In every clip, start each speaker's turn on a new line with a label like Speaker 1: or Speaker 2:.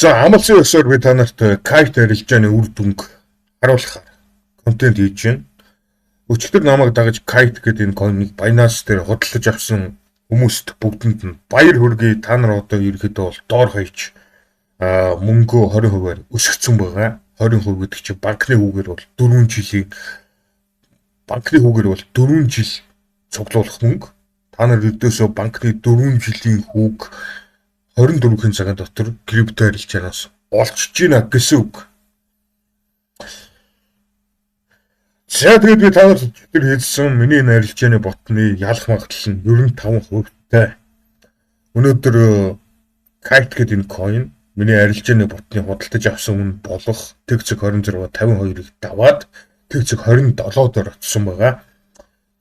Speaker 1: За, амлсан ёсоор би та нарт Kite арилжааны үр дүнг харуулахаар контент хийж байна. Өчигдөр намайг дагаж Kite гэдэг энэ coin-ыг Binance дээр худалдаж авсан хүмүүст бүгдэнд нь баяр хүргэе. Та нар одоо ерөөхдөө бол доор хаяж мөнгөө 20%-аар өсгөцсөн байгаа. 20% гэдэг чинь банкны хүүгээр бол 4 жилийн банкны хүүгээр бол 4 жил цуглуулах мөнгө. Та нар ердөөсөө банкны 4 жилийн хүүг 24 цагийн дотор крипто арилжаанаас олчж гинэ гэсэн үг. За, тэгээд би та нарт өчигдөр хэлсэн миний энэ арилжааны ботны ялах магадлал нь 95%-тай. Өнөөдөр Kite гэдэг энэ coin миний арилжааны ботны худалдаж авсан үн болох тэг цэг 2652-ыг даваад тэг цэг 27 дээр очсон байгаа.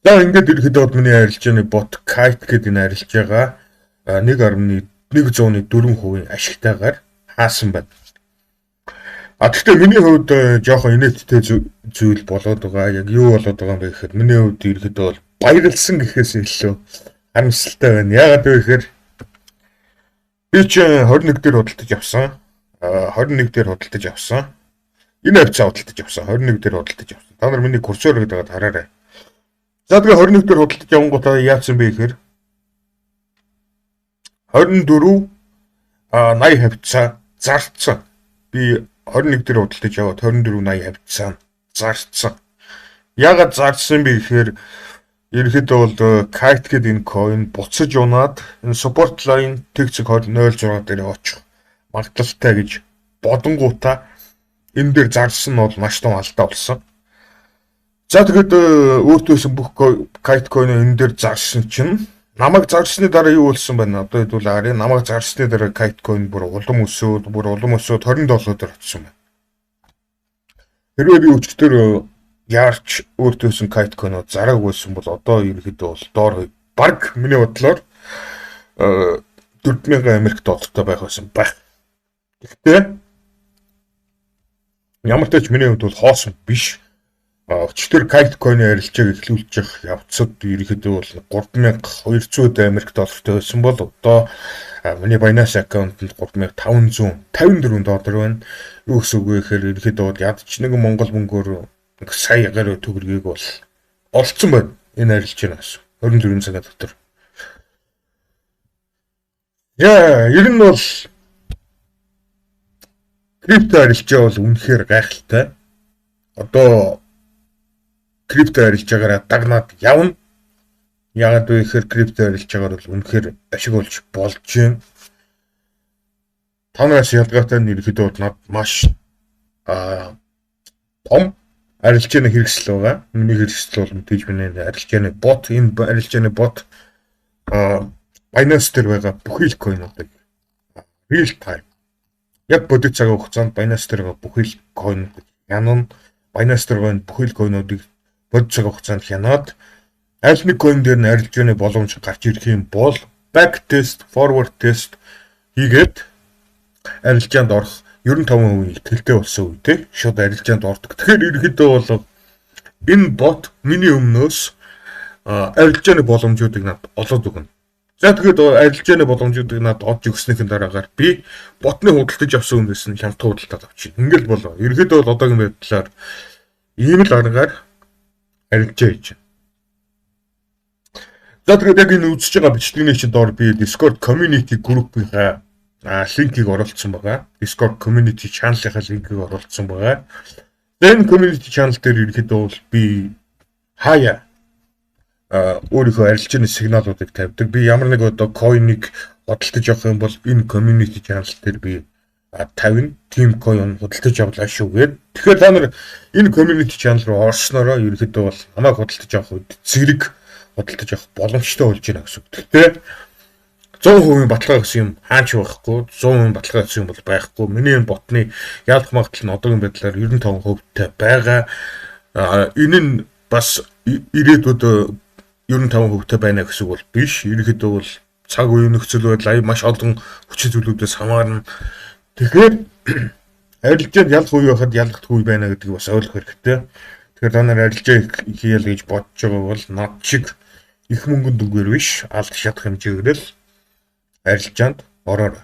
Speaker 1: За, ингээд ерөөхдөө бол миний арилжааны бот Kite гэдэг энэ арилжаагаа 1.104% ашигтайгаар хаасан байна. А гэхдээ миний хувьд жоохон инээдтэй зүйл болоод байгаа. Яг юу болоод байгаа юм бэ гэхэд миний хувьд ерөөхдөө бол баярлсан гэхээс илүү харамсалтай байна. Яагаад вэ гэхээр би ч 21 дээр худалдаж авсан. 21 дээр худалдаж авсан. Энэ хавцаа худалдаж авсан. 21 дээр худалдаж авсан. Та нар миний курсор гэдэг байгаад хараарай. За, тэгээ 21 дээр худалдаж авангуудаа яатсан бэ гэхээр 24 80 хавцаа зарцсан. Би 21 дээр худалдаж аваад 24 80 хавцаа зарцсан. Яагаад зарцсан бэ гэхээр ерөнхийдөө бол Kite гэдэг энэ coin буцаж унаад энэ support line тэг цэг 06 дээр очих магадлалтай гэж бодонгуудаа энэ дээр зарсан нь бол маш том алдаа болсон. За, тэгэхэд өөртөөсөн бүх Kite coin энэ дээр зарсан чинь намайг зарсны дараа юу болсон байна? Одоо хэдүүл харъя. Намайг зарсны дараа Kite coin бүр улам өсөөд, бүр улам өсөөд 27 дээр очсон байна. Хэрвээ би өчигдөр яарч өөртөөсөн Kite coin-о зараагүй байсан бол одоо ерөнхийдөө бол доор баг миний бодлоор 4000 Америк доллартай байх байсан байх. Гэхдээ ямар ч тач миний хувьд бол хоосон биш. Өчигдөр Kite coin-ы арилжааг эхлүүлчих явцад ерөнхийдөө бол 3200 Америк доллартай байсан бол одоо миний Binance аккаунтанд 3554 доллар байна. Юу гэсэн үг вэ гэхээр ерөнхийдөө бол ядч нэг Монгол мөнгөөр нэг сая гаруй төгрөгийг бол олцсон байна. Энэ арилжаанаас 24 цагийн дотор. Яа, ер нь бол крипто арилжаа бол үнэхээр гайхалтай. Одоо крипто арилжаагаараа дагнаад явна. Яагаад вэ гэхээр крипто арилжаагаар бол үнэхээр ашиг олж болж байна. Та нараас ялгаатай нь ерөнхийдөө бол над маш том арилжааны хэрэгсэл байгаа. Миний хэрэгсэл бол мэдээж миний арилжааны бот, энэ арилжааны бот Binance дээр байгаа бүхий л coin-уудыг real time яг бодит цагийн хугацаанд Binance дээр байгаа бүхий л coin-уудыг хянана. Binance дээр байгаа бүхий л coin-уудыг бодит цагийн хугацаанд хянаад аль нэг coin дээр нь арилжааны боломж гарч ирэх юм бол back test, forward test хийгээд арилжаанд орох 95% итгэлтэй болсон үедээ шууд арилжаанд ордог. Тэгэхээр ерөнхийдөө бол энэ бот миний өмнөөс арилжааны боломжуудыг надад олоод өгнө. За, тэгээд арилжааны боломжуудыг надад олж өгснөхийн дараагаар би ботны худалдаж авсан үнээс нь хямдхан худалдаад авчихна. Ингээл болоо. Ерөнхийдөө бол одоогийн байдлаар ийм л аргаар арилжаа хийж байна. За, тэгээд яг энэ үзэж байгаа бичлэгний чинь доор би Discord community group-ийнхаа линкийг оруулсан байгаа. Discord community channel-ийнхаа линкийг оруулсан байгаа. Энэ community channel дээр ерөнхийдөө бол би хаяа өөрийнхөө арилжааны сигналуудыг тавьдаг. Би ямар нэг одоо coin-ыг худалдаж авах юм бол энэ community channel дээр би тавина. Team coin худалдаж авлаа шүү гээд. Тэгэхээр та нар энэ community channel руу орсноороо ерөнхийдөө бол намайг худалдаж авах үед зэрэг худалдаж авах боломжтой болж байна гэсэн үг. Гэхдээ 100% баталгаа гэсэн юм хаач байхгүй, 100% баталгаа гэсэн юм бол байхгүй. Миний энэ ботны ялах магадлал нь одоогийн байдлаар 95% та байгаа. Энэ нь бас ирээдүйд 95% та байна гэсэн үг бол биш. Ерөнхийдөө бол цаг үеийн нөхцөл байдал ая маш олон хүчин зүйлүүдээс хамаарна. Тэгэхээр арилжаанд ялах үе байхад ялах үе байна гэдгийг бас ойлгох хэрэгтэй. Тэгэхээр та нар арилжаа хийе л гэж бодож байгаа бол над шиг их мөнгөнд дүнгээр биш, алдах шатах хэмжээгээр л арилжаанд ороорой.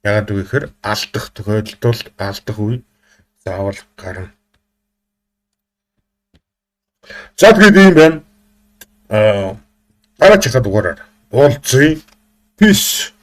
Speaker 1: Яагаад гэвэл алдах тохиолдолд алдах үе заавал гарна. За, тэгээд ийм байна. Дараачихаа дугаараар уулзъя. Peace.